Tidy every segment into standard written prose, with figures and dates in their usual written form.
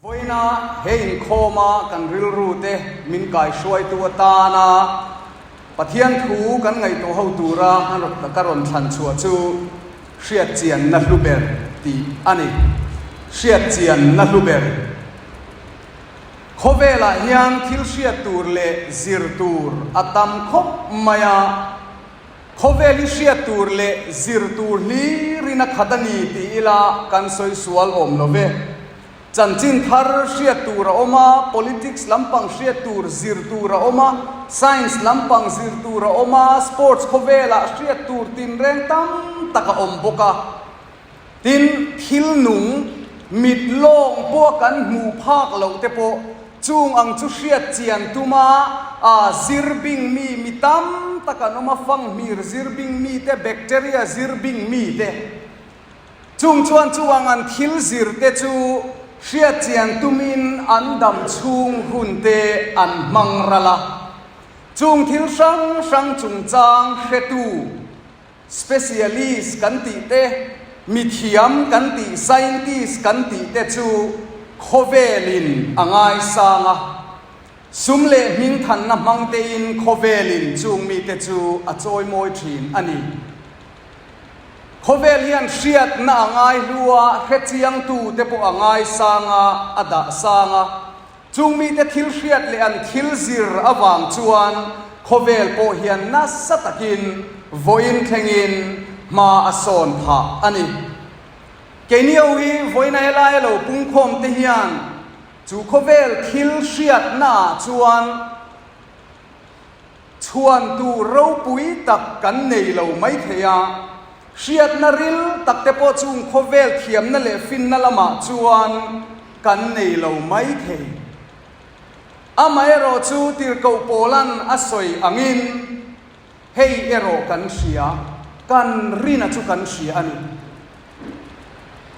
Vawiina he inkhawma kan rilrute min kaihruaitu atana Pathian thu kan ngaihtuah ho tura ka rawn thlan chhuah chu Hriatchianna hlu ber tih a ni. Hriatchianna hlu ber. Khawvelah hian thil hriat tur leh zir tur a tam khawp mai a. Khawvel hi hriat tur leh zir tur hlirin a khat a ni tih ila kan sawi sual awm lo ve. Chanchin thar hriat tur a awm a, politics lampang hriat tur zir tur a awm a, science lampang zir tur a awm a, sports khawvelah hriat tur tinreng tam tak a awm bawk a. Tin, thil nung, mit lawng pawh kan hmuh phak loh te pawh chung ang chu hriat chian tuma a zir bing mi mi tam tak an awm a, fanghmir zir bing mi te, bacteria zir bing mi te. Chung chuan chuang an thil zir te chu hriat chian tumin an dam chhung hun te an hmang ral a. Chung thil hrang hrang chungchang hretu, specialist kan tih te, mithiam kan tih, scientist kan tih te chu khawvelin a ngaisang a. Sum leh hmingthanna hmang tein khawvelin chung mite chu a chawimawi thin a ni. Khawvel hian hriatna a ngai hlu a, hrechiangtu te pawh a ngaisang a, a dah sang a. Chung mite thil hriat leh an thil zir avang chuan khawvel pawh hian nasa takin vawiin thlengin hma a sawn phah a ni. Keini ho hi vawiina helai a lo pungkhawm te hian chu khawvel thil hriatna ah chuan, Chhuan tur ropui tak kan nei lo mai thei a, hriatna ril tak te pawh chung khawvel thiamna leh finna lamah chuan kan nei lo mai thei. Amaherawh chu Tirhkoh Pawlan a sawi angin hei erawh kan hria, kan rina chu kan hria a ni.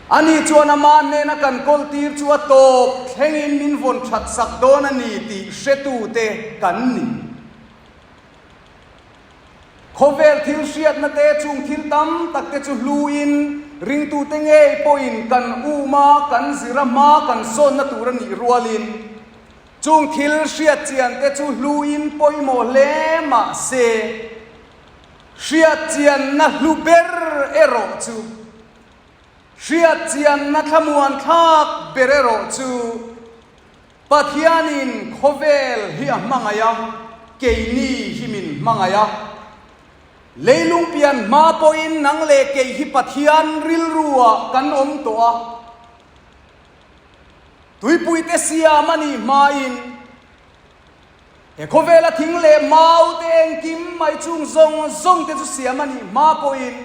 Ani chuan ama hnena kan kawltir chu a tawp thlengin min vawn that sak dawn a ni tih hretute kan ni. Khawvel thil hriatna te chung thil tam tak te chu hluin ringtute ngei pawhin kan um a, kan zir a, hma kan sawnna tur a nih rualin chung thil hriat chian te chu hluin pawimawh hle mah se, Hriatchianna hlu ber erawh chu, hriatchianna thlamuan thlak ber erawh chu Pathianin khawvel hi a hmangaih a, keini hi min hmangaih a. Leilung pian hma pawhin nang leh kei hi Pathian rilruah kan awm tawh a. Tuipuite siam a nih hmain He khawvela thing leh mau te engkim mai chung zawng zawng te chu siam a nih hma pawhin,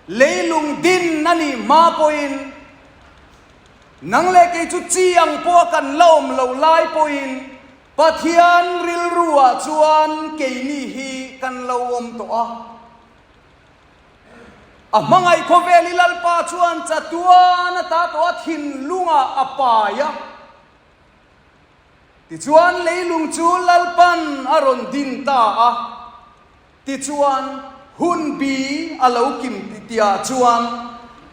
leilung din a nih hma pawhin, nang leh kei chu chi ang pawha kan la awm loh lai pawhin Pathian rilruah chuan keini hi kan lo awm tawh a. A hmangaih khawvel i Lalpa chuan chatuan ata tawh a thinlungah a pai a. Tichuan leilung chu Lalpan a rawn din ta a, tichuan hun bi a lo kim titiah chuan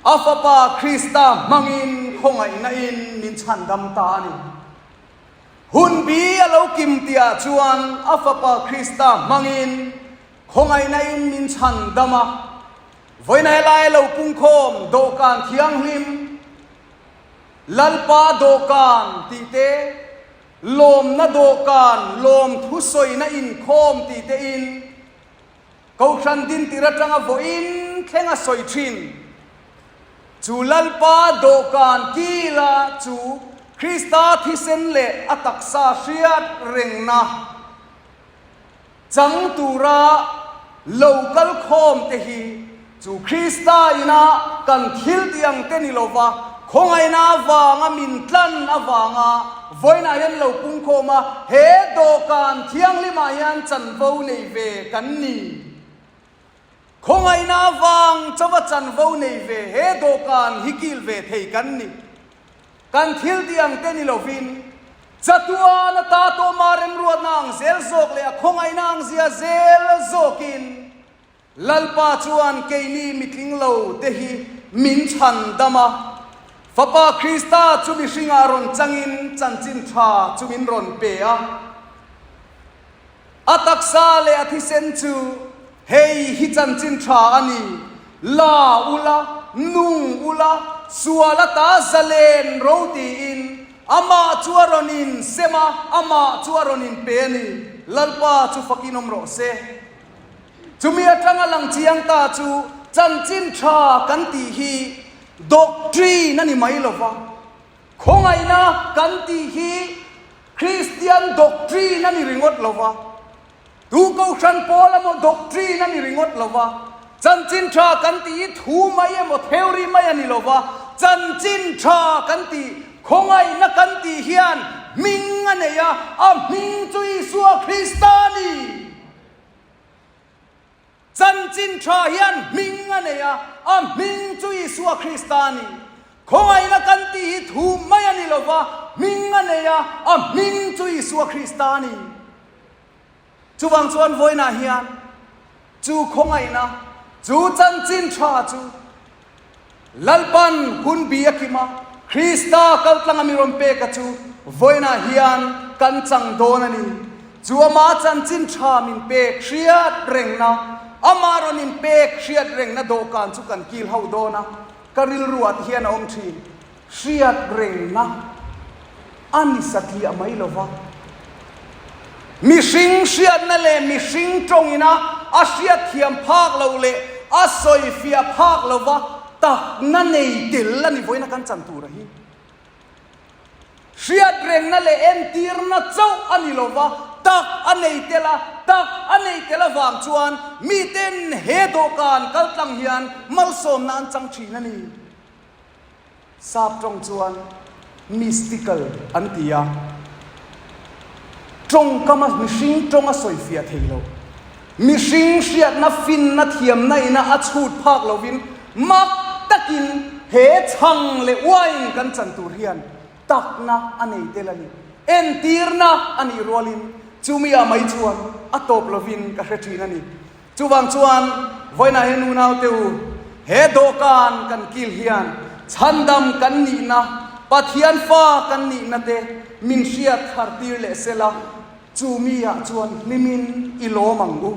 a Fapa Krista hmangin khawngaihna in min chhandam ta a ni. Hun bi a lo kim tihah chuan a Fapa Krista hmangin khawngaihna in min chhandam a, vawiin helai a lo pungkhawm dawhkan thianghlim, Lalpa dawhkan tih te, lawmna dawhkan, lawm thusawina inkhawm tih te in Kohhran dintir atanga vawiin thleng a sawi thin. Chu Lalpa dawhkan kila chu Krista thisen leh a taksa hriat rengna chang tura lo kal khawm te hi chu Krista ina kan thil tih ang te ni lova, khawngaihna avanga min tlan avanga vawiinah hian lo pung khawm a, he dawhkan thianghlimah hian chanvo nei ve kan ni. Khawngaihna avang chauha chanvo nei ve he dawhkan hi kil ve thei kan ni. Kan thil tih ang te ni lovin, chatuan ata tawma remruatna ang zel zawk leh a khawngaihna ang zia zel zawkin Lalpa chuan keini mitling lo te hi min chhan dam a. Fapa Krista chu mihringah rawn changin chanchin tha chu min rawn pe a. A taksa leh a thisen chu hei hi chanchin tha a ni, La ula, nung ula, sual ata zalen ro tiin amah chu a rawn in sem a, amah chu a rawn in pe a ni. Lalpa chu fakin awm rawh se. Chumi atanga lang chiang ta chu chanchin tha kan tih hi doctrine a ni mai lo va, Khawngaihna kan tih hi Kristian doctrine a ni ringawt lo va, tu kohhran pawl emaw doctrine a ni ringawt lo va, chanchin tha kan tih hi thu mai emaw theory mai a ni lo va, chanchin tha kan tih, khawngaihna kan tih hian hming a nei a, a hming chu Isua Krista a ni. Chanchin tha hian hming a nei a, a hming chu Isua Krista a ni. Khawngaihna kan tih hi thu mai a ni lo va, hming a nei a, a hming chu Isua Krista a ni. Chuvang chuan vawiinah hian chu khawngaihna, chu chanchin tha chu Lalpan hun bi a kim a, Krista kaltlanga mi rawn pek a chu vawiinah hian kan chang dawn a ni. Chu ama chanchin tha min pek hriat rengna, amah rawn inpek hriat rengna dawhkan chu kan kil ho dawn a, ka rilruah te hian a awm thin. Hriat rengna a ni satliah mai lo va. Mihring hriatna leh mihring tawngina a hriatthiam phak lo leh a sawifiah phak lo va takna nei tel a ni vawiina kan chan tura hi. Hriat rengna leh entirna chauh a ni lo va, tak a nei tel a, tak a nei tel avang chuan miten he dawhkan kaltlang hian malsawmna an chang thin a ni. Sap tawng chuan mystical an ti a, tawngkama mihring tawng a sawifiah thei lo. Mihring hriatna finna thiamna ina a chhut phak lovin mak takin he chhang leh wine kan chan tur hian takna a nei tel a ni. Entirna a nih rualin chumi ah mai chuan a tawp lovin ka hre thin a ni. Chuvang chuan vawiinah hian unaute u, he dawhkan kan kil hian chhandam kan nihna, Pathian fa kan nihna te min hriat thar tir leh sela, chu mi ah chuan hlimin i lawm ang u.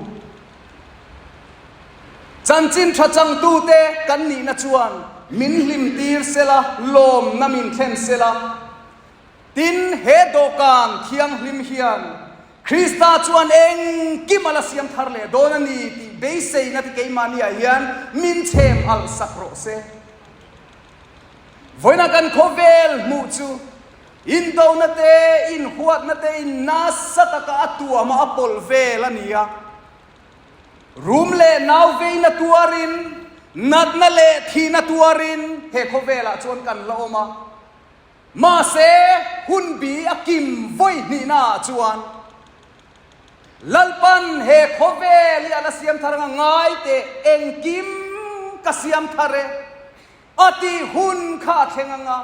Chanchin tha changtute kan nihna chuan min hlim tir sela, lawmna min thlen sela. Tin, he dawhkan thianghlim hian Krista chuan engkim a la siam thar leh dawn a ni tih beiseina te keimahniah hian min chhem alh sak rawh se. Vawiina kan khawvel hmuh chu indona te, inhuatna te in nasa taka a tuama a pawlh vel a ni a. Rum leh nau veina tuarin, natna leh thihna tuarin he khawvelah chuan kan la awm a. Mahse, hun bi a kim vawi hnihnaah chuan Lalpan he khawvel hi a la siam thar anga ngai teh engkim ka siam thar e a tih hun kha a thleng anga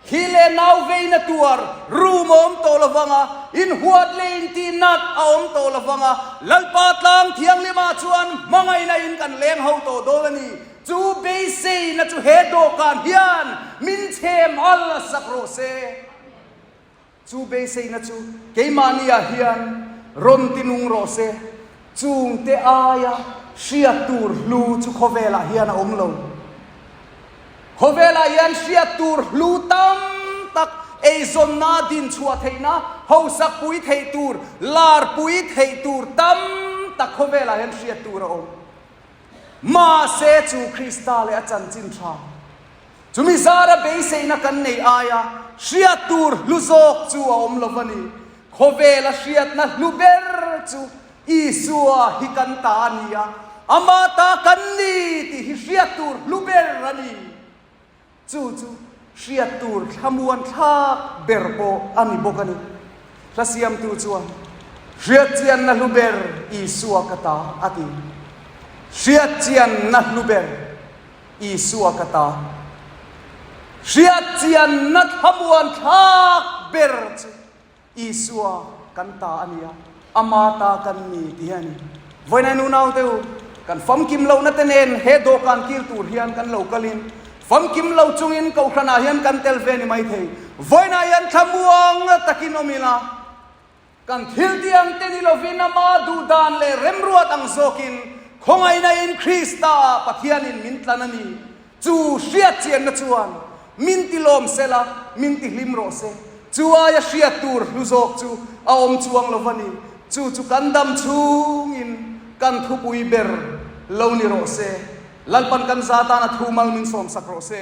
thi leh nau veina tuar rum a awm tawh lo vanga inhuat leh intihnat a awm tawh lo vanga Lalpa tlang thianghlimah chuan hmangaihna in kan leng ho tawh dawn a ni. Chu beiseina chu he dawhkan hian min chhem al a sak rawh se. Chu beiseina chu keimahniah hian rawn ti nung rawh se. Chungte aia hriat tur hlu chu khawvelah hian a awm lo. Khawvelah hian hriat tur hlu tam tak, eizawnna din chhuah theihna, hausak pui theih tur, lar pui theih tur tam tak khawvelah hian hriat tur a awm. Mahse chu Krista leh a chanchin tha, chumi zara beiseina kan nei aia hriat tur hlu zawk chu a awm lo va ni. Khawvela hriatna hlu ber chu Isua hi kan ta a ni a, ama ta kan ni tih hi hriat tur hlu ber a ni. Chu chu hriat tur thlamuan thlak ber pawh a ni bawk a ni. Hla siamtu chuan, Hriatchianna hlu ber Isua ka ta, a ti. Hriatchianna hlu ber Isua ka ta. Hriatchianna thlamuan thlak ber chu Isua kan ta a nia, ama ta kan ni ti hi a ni. Vawiinah nu naute u, kan famkim lohna te nen he dawhkan kil tur hian kan lo kalin, Famkim lo chungin Kohhranah hian kan tel ve ni maithei. Vawiinah hian thlamuang takin awm ila, kan thil tih ang te ni lovin ama duhdan leh remruat ang zawkin khawngaihna in Krista Pathianin min tlan a ni. Chu hriat chianna chuan min ti lawm se la, min ti hlim rawh se. Chu aia hriat tur hlu zawk chu a awm chuang lo va ni. Chu chu kan dam chhungin kan thupui ber lo ni rawh se. Lalpan kan za tana thu mal min sawmsak rawh se.